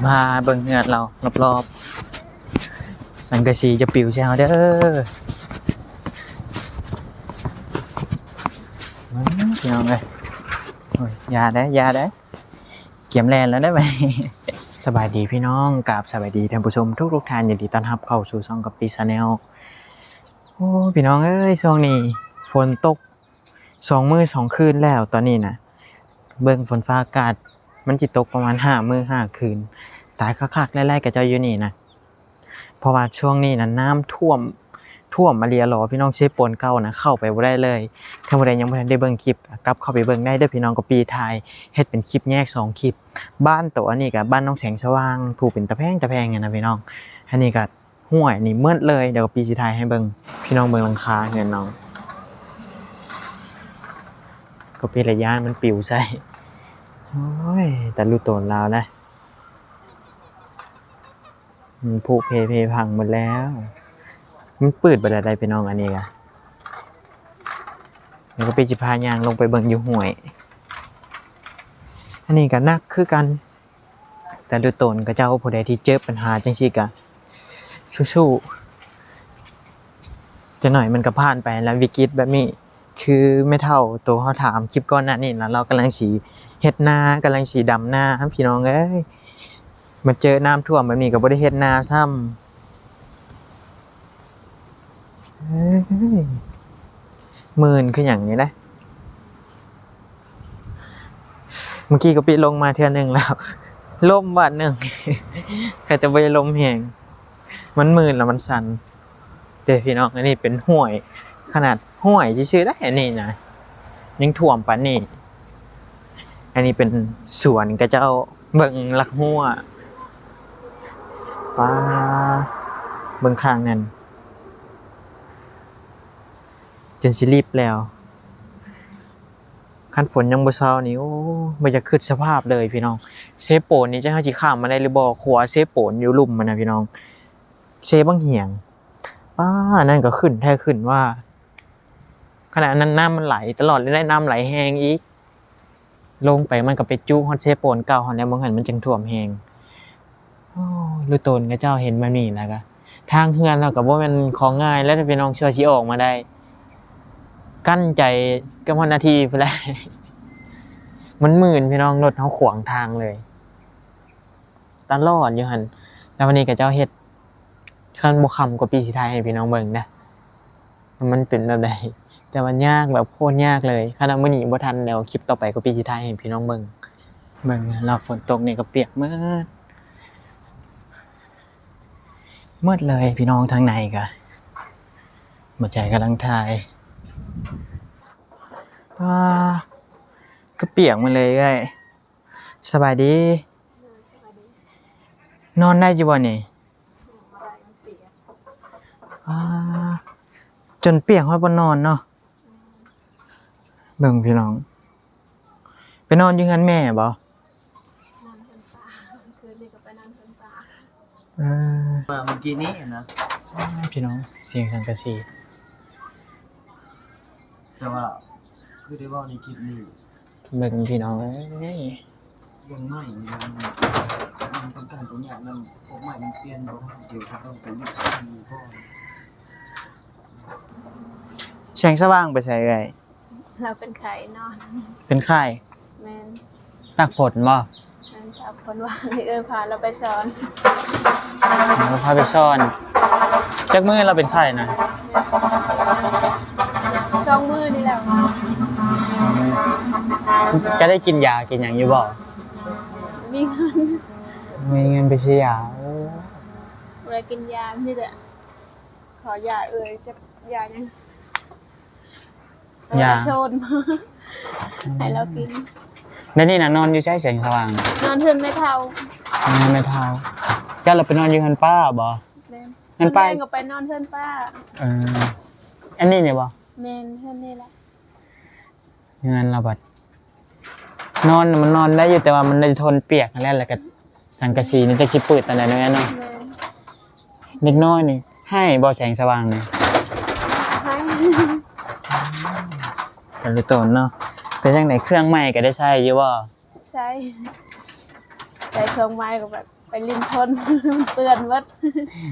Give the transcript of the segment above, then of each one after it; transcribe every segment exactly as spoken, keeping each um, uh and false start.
พาเบิ่งเฮือนเรารอบๆ สังกะสีจะปิวใส่เฮาเด้อ อืม พี่น้องเอ้ย โอ้ย อย่าเด้อ อย่าเด้อ เกียมแล่นแล้วได้ไหม สบายดีพี่น้อง กราบสบายดีท่านผู้ชมทุกๆท่าน ยินดีต้อนรับเข้าสู่ช่องกะปิ Channel โอ้ พี่น้องเอ้ย ช่วงนี้ฝนตก สองมื้อสองคืนแล้วตอนนี้นะ เบิ่งฝนฟ้าอากาศ มันสิตกประมาณห้ามื้อห้าคืน ตายคักๆ แล่ๆ กับเจ้าอยู่นี่นะ เพราะว่าช่วงนี้นะ น้ำท่วม ท่วมมาเรียหรอ พี่น้อง เซโปนเก่านะ เข้าไปบ่ได้เลย ถ้าผู้ใดยังบ่ทันได้เบิ่งคลิป กลับเข้าไปเบิ่งได้เด้อพี่น้อง กะปิถ่าย เฮ็ดเป็นคลิปแยกสองคลิป บ้านตัวอันนี้กับบ้านน้องแสงสว่าง ผู้เป็นตาแพงตาแพงอะนะพี่น้อง อันนี้ก็ ห้วยนี่หมดเลย เดี๋ยวกะปิสิถ่ายให้เบิ่ง พี่น้องเบิ่งหลังคาเฮือนน้อง กะปิละย้านมันปิวใส่ โอ้ย แต่ลูกโตนลาวนะ มันผุเพเพพังหมดแล้ว มันปืดไปแล้วได้พี่น้องอันนี้กะ เดี๋ยวกะปิสิพาย่างลงไปเบิ่งอยู่ห้วย อันนี้ก็หนักคือกัน แต่ดูตนเขาเจ้าผู้ใดที่เจอปัญหาจังซี่ก็สู้ๆ จักหน่อยมันก็ผ่านไปแล้ว วิกฤตแบบนี้ คือแม่เฒ่าโตเฮาถามคลิปก่อนหน้านี้นะ ลาวกำลังสิเฮ็ดนา กำลังสิดำนา พี่น้องเอ้ย มาเจอน้ำท่วมแบบนี้ก็บ่ได้เฮ็ดนาซ้ำ เอ้ย มื่นคือหยังนี่นะ เมื่อกี้กะปิลงมาเทื่อหนึ่งแล้ว ล้มบาดหนึ่ง ใครแต่บ่ได้ล้มแฮง มันมื่นแล้วมันสั่น เด้อพี่น้อง อันนี้เป็นห้วย ขนาดห้วยซื่อๆ ได้ อันนี้นะ ยังท่วมปานนี้ อันนี้เป็นสวนเขาเจ้า เบิ่งลักฮั่ว ป๊า เบิ่งข้างนั่น จนสิลิบแล้ว คันฝนยังบ่เซานี่ โอ้ บ่อยากคิดสภาพเลยพี่น้อง เซโปนนี่จักเฮาสิข้ามมาได้หรือบ่ ขัวเซโปนอยู่ลุ่มมันนะพี่น้อง เซบังเหียง ป๊า อันนั้นก็ขึ้นแท้ขึ้นว่า ขนาดนั้นน้ำมันไหลตลอดเลย ได้น้ำไหลแฮงอีก ลงไปมันก็ไปจุฮอดเซโปนเก่าหั้นแหละ บ่หั้นมันจังท่วมแฮง โอ้ย ลูกโตนเขาเจ้าเห็นแบบนี้แล้วก็ ทางเฮือนเราก็บ่แม่นของง่ายแล้ว พี่น้อง ชั่วสิออกมาได้ กั้นใจกับฮอดนาทีพุ้นแหละ มันมื่นพี่น้อง รถเฮาขวางทางเลย ตลอดอยู่หั่น แล้ววันนี้เขาเจ้าเฮ็ด คันบ่ค่ำกะปิสิถ่ายให้พี่น้องเบิ่งนะ มันเป็นแบบใด แต่ว่ายากแบบโคตรยากเลย คันว่ามื้อนี้บ่ทัน เดี๋ยวคลิปต่อไปกะปิสิถ่ายให้พี่น้องเบิ่ง เบิ่งนะ แล้วฝนตกนี่ก็เปียกหมด หมดเลยพี่น้อง ทางในก็ บ่าวใจ๋กำลังถ่าย ป๊า ก็เปียกหมดเลยเอ้ย สบายดี นอนได้อยู่บ่นี่ อ่า จนเปียกฮอดบ่นอนเนาะ เบิ่งพี่น้อง ไปนอนอยู่เฮือนแม่บ่ นอนเฮือนป้า คืนนี้ก็ไปนอนเฮือนป้า เออ มาเมื่อกี้นี้นะ อ่า พี่น้อง เสียงสังกะสี แต่ว่า คือได้เว้าในคลิปนี้ เบิ่งพี่น้องเอ้ย เรื่องไม้นี่นะ มันต้องการตัวเนี้ย มัน พวกไม้มันเปลี่ยนบ่ เดี๋ยวก็ต้องไปเลือกที่ก่อน แสงสว่างไปไสเอ้ย เราเป็นไข้นอน เป็นไข้ แม่น ตากฝนบ่ แม่น ตากฝน วานนี้เอ้ยพาเราไปสอน เราพาไปสอน จักมื้อเราเป็นไข้นะ สองมื้อนี่แหละ ก็ได้กินยากินหยังอยู่บ่ มีเงิน มีเงินไปซื้อยา โอ้ บ่ได้กินยา มีแต่ขอยาเอ้ย จะยาหยัง ยา โซน ให้เรากิน แล้วนี่นะนอนอยู่ใช้แสงสว่าง นอนเฮือนแม่เฒ่า นอนแม่เฒ่า เจ้าเราไปนอนอยู่เฮือนป้าบ่ แม่น เฮือนป้า ตอนแรกก็ไปนอนเฮือนป้า เออ อันนี้เนี่ยบ่ แม่น เฮือนนี่แหละ เฮือนเราบัด นอนน่ะมันนอนได้อยู่ แต่ว่ามันได้ทนเปียกนั่นแหละ แล้วก็สังกะสีนี่จะขี้ปืดตอนใดเนาะแม่เนาะ แม่น เด็กน้อยนี่ ไห้บ่แสงสว่างนี่ ไห้ แต่ละตนเนาะ เป็นจังได๋ เครื่องใหม่ก็ได้ใช้อยู่บ่ ใช้ ใช้เครื่องใหม่ก็แบบ ไป ไปหลิ้นฝน มันเปื้อนหมด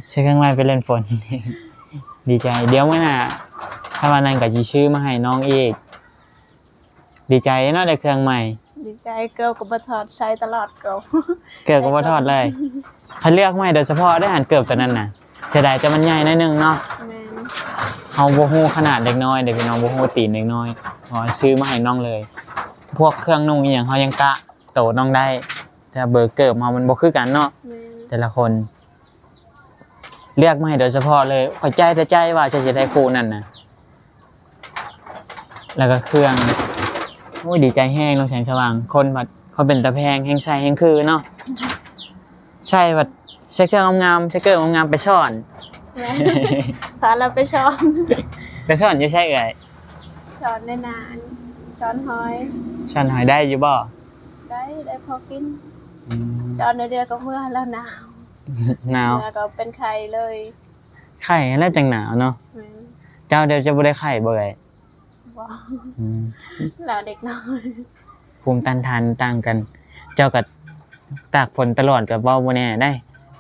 ใส่เครื่องใหม่ไปหลิ้นฝน ดีใจ เดี๋ยวมื้อหน้า ถ้าว่านั้นก็สิซื้อมาให้น้องอีก ดีใจเนาะ ได้เครื่องใหม่ ดีใจ เกิบก็บ่ถอด ใส่ตลอดเกิบ เกิบก็บ่ถอดเลย คันเลือกมาให้โดยเฉพาะได้หั่น เกิบตัวนั้นน่ะ เสียดายแต่มันใหญ่หน่อยหนึ่งเนาะ แม่น เฮาบ่ฮู้ขนาดเด็กน้อยเด้พี่น้อง บ่ฮู้ตีนเด็กน้อย อ๋อ ซื้อมาให้น้องเลย พวกเครื่องนุ่งอีหยังเฮายังกะโตน้องได้ แต่เบอร์เกิบเฮามันบ่คือกันเนาะ แม่น แต่ละคน เลือกมาให้โดยเฉพาะเลย ข้อยจ่ายแต่ใจว่าเจ้าสิได้คู่นั่นน่ะ แล้วก็เครื่อง โอ้ย ดีใจแฮงน้องแสงสว่าง คนบัด คนเป็นตาแพง แฮงใส่แฮงคือเนาะ ใส่บัด ใส่เครื่องงามๆ ใส่เกิบงามๆ ไปซ่อน แม่น พาเราไปซ่อน ไปซ่อนอยู่ไสเอ่ย ซ่อนในนา ซ่อนหอย ซ่อนหอยได้อยู่บ่ ได้ ได้พอกิน อืม ซ่อนเดียวก็เมื่อแล้วหนาว หนาว เมื่อก็เป็นไข้เลย ไข้แล้วจังหนาวเนาะ แม่น เจ้าเดียวจะบ่ได้ไข้บ่เอ่ย บ่ อืม หนาวเด็กน้อย ภูมิต้านทานต่างกัน เจ้าก็ตากฝนตลอดก็เว้าบ่แน่ได้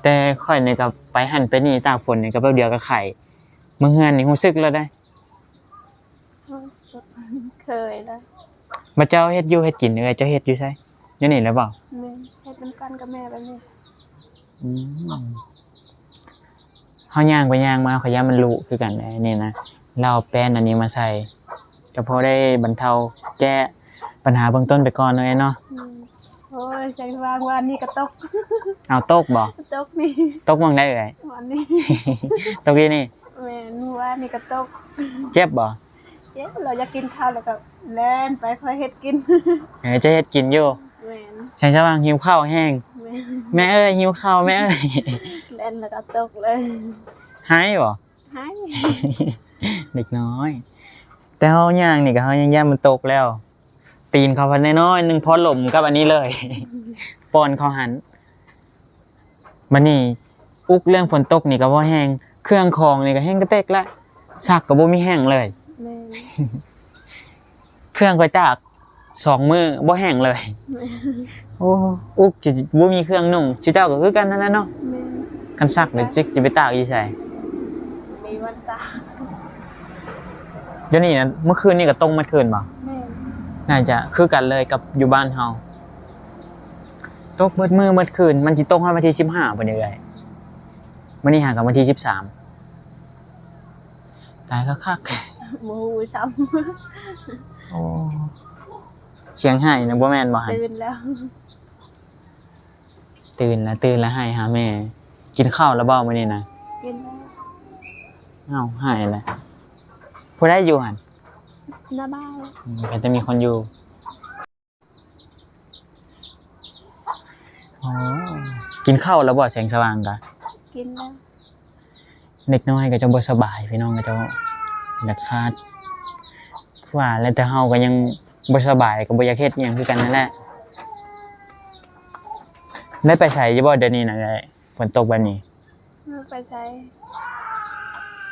แต่ข้อยนี่ก็ไปหั่นไปนี่ตากฝนนี่ก็แป๊บเดียวก็ไข้ เมือเฮือนนี่รู้สึกแล้วได้ เคยแล้ว บัดเจ้าเฮ็ดอยู่เฮ็ดกินเอ่ย เจ้าเฮ็ดอยู่ไส อยู่นี่แหละบ่ แม่น เฮ็ดนำกันกับแม่แบบนี้ อืม เฮาย่างไปย่างมา ข้อยย่านมันลุคือกันเด้นี่นะ ลาวแป้นอันนี้มาใส่ ก็พอได้บรรเทา แก้ปัญหาเบื้องต้นไปก่อนเนาะเอ้ยเนาะ อืม โอ้ย แสงสว่าง วานนี้ก็ตก เอาตกบ่ ตกนี่ ตกหม่องใดเอ่ย วานนี้ ตกอยู่นี่ แม่น วานนี้ก็ตก เจ็บบ่ เจ็บ เราอยากกินข้าวแล้วก็แล่นไปคอยเฮ็ดกิน เออ จะเฮ็ดกินอยู่ แม่น แสงสว่างหิวข้าวแฮง แม่น แม่เอ้ย หิวข้าว แม่เอ้ย แล่นแล้วก็ตกเลย หายบ่ หาย เด็กน้อย แต่เฮาย่างนี่ก็เฮายังย่านมันตกแล้ว ตีนเขาพันน้อยๆ หนึ่งพอหล่มกับอันนี้เลย ปอนเขาหัน บัดนี้ อุกเรื่องฝนตกนี่ก็บ่แฮง เครื่องของนี่ก็แฮงกระเตกละ ซักก็บ่มีแฮงเลย แม่น เครื่องข้อยตากสองมื้อบ่แฮงเลย แม่น โอ้ อุกสิบ่มีเครื่องนุ่ง สิเจ้าก็คือกันนั่นแหละเนาะ แม่น คันซักนี่จักสิไปตากอยู่ไส มีวันตาก เดี๋ยวนี้นะ เมื่อคืนนี่ก็ตกเมื่อคืนบ่ แม่น น่าจะคือกันเลยกับอยู่บ้านเฮา ตกเบิดมื้อเบิดคืน มันสิตกฮอดวันที่สิบห้าพุ้นเด้อเอื้อย มื้อนี้หากับวันที่สิบสาม ตายคักๆ บ่ฮู้ซ้ำ โอ้ เสียงไห้นะ บ่แม่นบ่หั่น ตื่นแล้ว ตื่นแล้ว ตื่นแล้วไห้หาแม่ กินข้าวแล้วบ่มื้อนี้นะ กินแล้ว เอ้า ไห้แล้ว ผู้ใดอยู่หั่น น้าบ้าน อืม ก็จะมีคนอยู่ อ๋อ กินข้าวแล้วบ่ แสงสว่างกะ กินแล้ว เด็กน้อยก็จะบ่สบาย พี่น้องก็จะอยากขาด ว่าแล้วแต่เฮาก็ยังบ่สบาย ก็บ่อยากเฮ็ดอิหยังคือกันนั่นแหละ ได้ไปไสอยู่บ่เดี๋ยวนี้นะเอื้อย ฝนตกแบบนี้ บ่ไปไส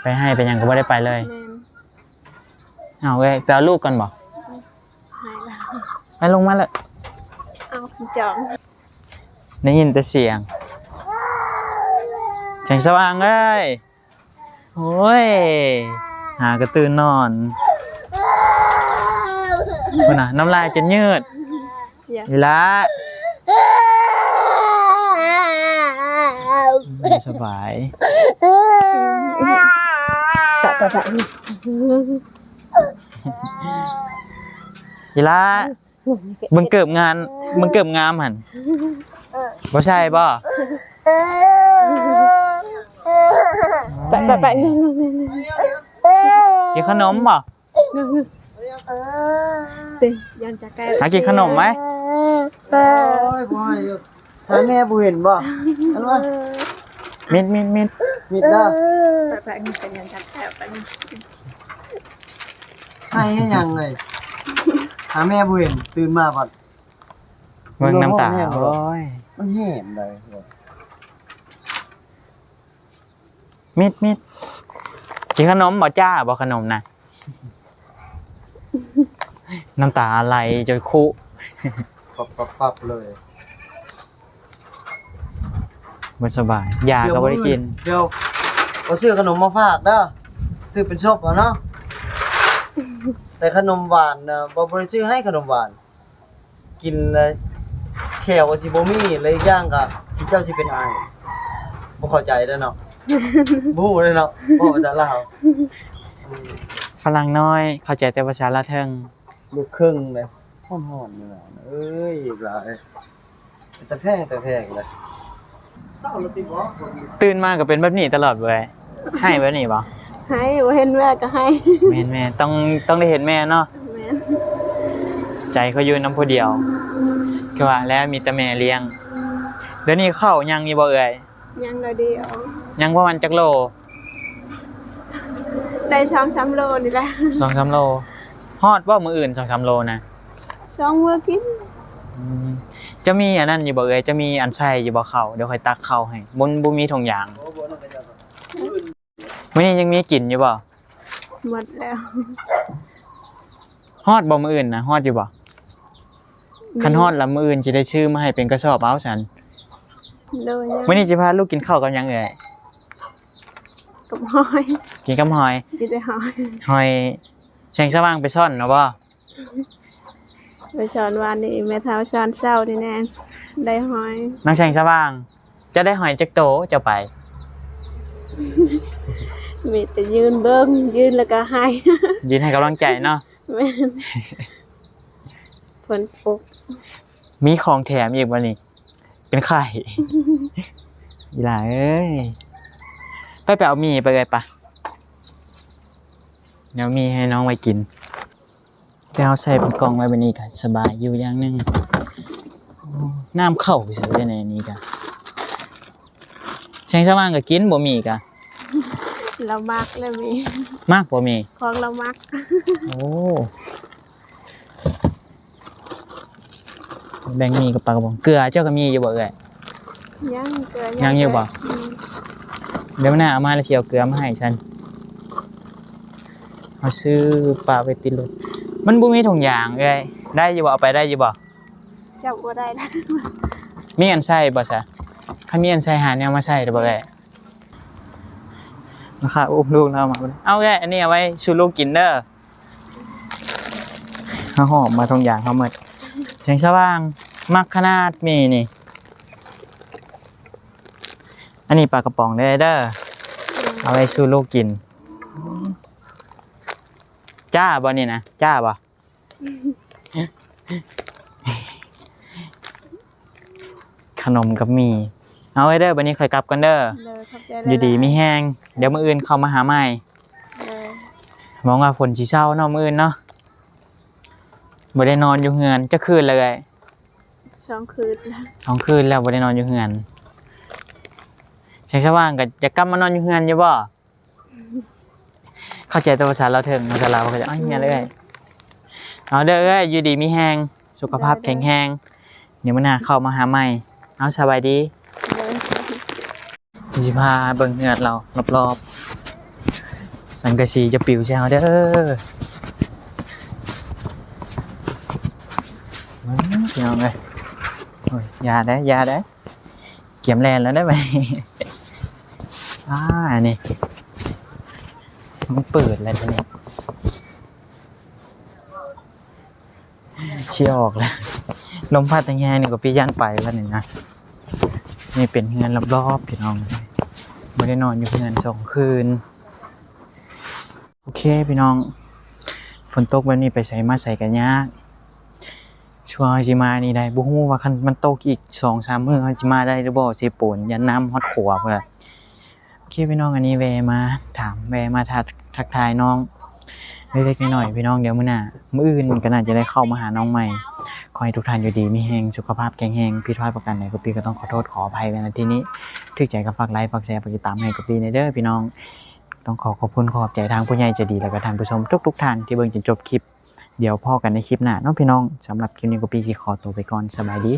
ไปไฮ่ไปหยังก็บ่ได้ไปเลย แม่น เอาเอ้ย ไปเอาลูกก่อนบ่ หายแล้ว ไปลงมาเลย เอาคุณจอง ได้ยินแต่เสียง แสงสว่างเอ้ย โอ้ย หากระตื่นนอน พุ้นน่ะ น้ำลายจนยืด อย่า อีหละ อืม สบาย ปะ ปะ ปะ อีหละ เบิ่งเกิบงาน เบิ่งเกิบงามหั่น บ่ใช่บ่ ไป ไป ไป กินขนมบ่ เต้ ย่างจักแก้ว หากินขนมไหม โอ้ย บ่ให้อยู่ หาแม่บ่เห็นบ่ อันว่า มิด มิด มิด มิดเด้อ ไป ไป นี่เป็นย่างจักแก้วไปนี่ ให้หยังเลย หาแม่บ่เห็น ตื่นมาบัด เบิ่งน้ำตา มันร้องแห้งเลย โอ้ย มันแห้งเลย มิด มิด กินขนมบ่จ้า บ่ขนมนะ น้ำตาไหลจนคุ ปับปับปับเลย บ่สบาย ยาก็บ่ได้กิน เดี๋ยวบ่ซื้อขนมมาฝากเด้อ ซื้อเป็นซบเอาเนาะ แต่ขนมหวานน่ะ บ่ บ่ได้ซื้อให้ขนมหวาน กินแล้วแข้วก็สิบ่มี แล้วอีกอย่างก็สิ เจ้าสิเป็นไอ บ่เข้าใจเด้อเนาะ บ่ฮู้เลยเนาะ เว้าภาษาลาว ฝรั่งน้อยเข้าใจแต่ภาษาลาวเทิง ลูกครึ่งเลย ฮ้อนๆ อยู่นะ เอ้ย อีกหลาย แต่แพง แต่แพงเลย ตื่นมาก็เป็นแบบนี้ตลอดเว้ย ไห้แบบนี้บ่ ไห้ บ่เห็นแม่ก็ไห้ แม่นๆ ต้อง ต้องได้เห็นแม่เนาะ แม่น ใจเขาอยู่นำผู้เดียว คือว่าแล้วมีแต่แม่เลี้ยง เดี๋ยวนี้ข้าวยังอยู่บ่เอื้อย ยังหน่อยเดียว ยังประมาณจักโล ได้สองสามโลนี่แหละ สองสามโล ฮอดบ่มื้ออื่นสองสามโลนะ สองมื้อกิน อืม จะมีอันนั้นอยู่บ่เอื้อย จะมีอันใส่อยู่บ่ข้าว เดี๋ยวค่อยตักข้าวให้ บ่ บ่มีถุงยาง มื้อนี้ยังมีกินอยู่บ่ หมดแล้ว ฮอดบ่มื้ออื่นนะ ฮอดอยู่บ่ คันฮอดละมื้ออื่นสิได้ซื้อมาให้เป็นกระสอบเอาซั่น โดย มื้อนี้สิพาลูกกินข้าวกับหยังเอื้อย กับหอย กินกับหอย กินแต่หอย หอย แสงสว่างไปซ่อนเนาะบ่ ไปซ่อนวานนี้ แม่เฒ่าซ่อนเช้านี่แน่ ได้หอย น้องแสงสว่าง จะได้หอยจักโต เจ้าไป มีแต่ยืนเบิ่ง ยืนแล้วก็ไห้ ยืนให้กำลังใจเนาะ แม่น ฝนตก มีของแถมอีกบ่นี่ เป็นไข่ อีหล่าเอ้ย ไป ไปเอาหมี่ไปเลยปะ เดี๋ยวมีให้น้องไว้กิน แต่เอาใส่เป็นกล่องไว้แบบนี้ก็สบายอยู่อย่างหนึ่ง โอ้ น้ำเข้าไปใส่ไว้ในนี้ก็ แสงสว่างก็กินบ่มีกะ เรามักเลยมี มักบ่มี ของเรามัก โอ้ แบ่งมีกับปลากระป๋อง เกลือเจ้าก็มีอยู่บ่เอื้อย ยัง เกลือ ยังอยู่บ่ อืม เดี๋ยวมื้อหน้าเอามาแล้วสิเอาเกลือมาให้ฉัน เอาซื้อปลาไปติดรถ มันบ่มีถุงยางเอื้อย ได้อยู่บ่ เอาไปได้อยู่บ่ จับบ่ได้นะ มีอันใส่บ่ซะ คันมีอันใส่หาแนวมาใส่ได้บ่เอื้อย นะคะ อุ้มลูกเรามา เอาเอื้อย อันนี้เอาไว้สู่ลูกกินเด้อ เฮาหอบมาถุงยางเฮาหมด แสงสว่าง มักขนาดหมี่นี่ อันนี้ปลากระป๋องเด้อ เอาไว้สู่ลูกกิน จ้าบ่นี่นะ จ้าบ่ ขนมกับหมี่ เอาไว้เด้อ บัดนี้ค่อยกลับก่อนเด้อ เด้อ ขอบใจหลายๆ อยู่ดีมีแฮง เดี๋ยวมื้ออื่นเข้ามาหาใหม่ เด้อ หวังว่าฝนสิเซาเนาะ มื้ออื่นเนาะ บ่ได้นอนอยู่เฮือน จักคืนแล้วเอื้อย สองคืน สองคืนแล้วบ่ได้นอนอยู่เฮือน แสงสว่างก็จะกลับมานอนอยู่เฮือนอยู่บ่ เข้าใจแต่ภาษาลาวเทิง ภาษาลาวเขาจะ เอ้ย เมียเลย เอาเด้อเอ้ย อยู่ดีมีแฮง สุขภาพแข็งแรง เดี๋ยวมื้อหน้าเข้ามาหาใหม่ เอา สบายดี เด้อ สิพาเบิ่งเฮือนเรารอบๆ สังกะสีจะปิวใส่เฮาเด้อ อืม พี่น้องเอ้ย โอ้ย อย่าเด้อ อย่าเด้อ เกียมแลนแล้วได้ไหม อ่า อันนี้ มันเปิดแล้วทีนี้ เชียร์ออกแล้ว ลมพัดแฮงๆ นี่ก็พี่ย่านไปแล้วนี่นะ นี่เป็นเฮือนรอบๆ พี่น้อง บ่ได้นอนอยู่เฮือนสองคืน โอเคพี่น้อง ฝนตกแบบนี้ไปไสมาไสก็ยาก ช่วงเฮาสิมานี่ได้ บ่ฮู้ว่าคันมันตกอีกสองสามมื้อเฮาสิมาได้หรือบ่ เซโปน ย่านน้ำฮอดขัวพุ้นล่ะ โอเคพี่น้อง อันนี้แวะมาถาม แวะมาทัก ทักทายน้องเล็กๆ น้อยๆ พี่น้อง เดี๋ยวมื้อหน้า มื้ออื่นก็น่าจะได้เข้ามาหาน้องใหม่ ขอให้ทุกท่านอยู่ดีมีแฮง สุขภาพแข็งแรง ผิดพลาดประการใด กะปี้ก็ต้องขอโทษขออภัยไว้ ณ ที่นี้ ถืกใจก็ฝากไลค์ ฝากแชร์ ฝากติดตามให้กะปี้แหน่เด้อพี่น้อง ต้องขอขอบคุณขอบใจทางผู้ใหญ่ใจดี แล้วก็ท่านผู้ชมทุกๆ ท่านที่เบิ่งจนจบคลิป เดี๋ยวพ้อกันในคลิปหน้าเนาะพี่น้อง สำหรับคลิปนี้กะปี้สิขอตัวไปก่อน สบายดี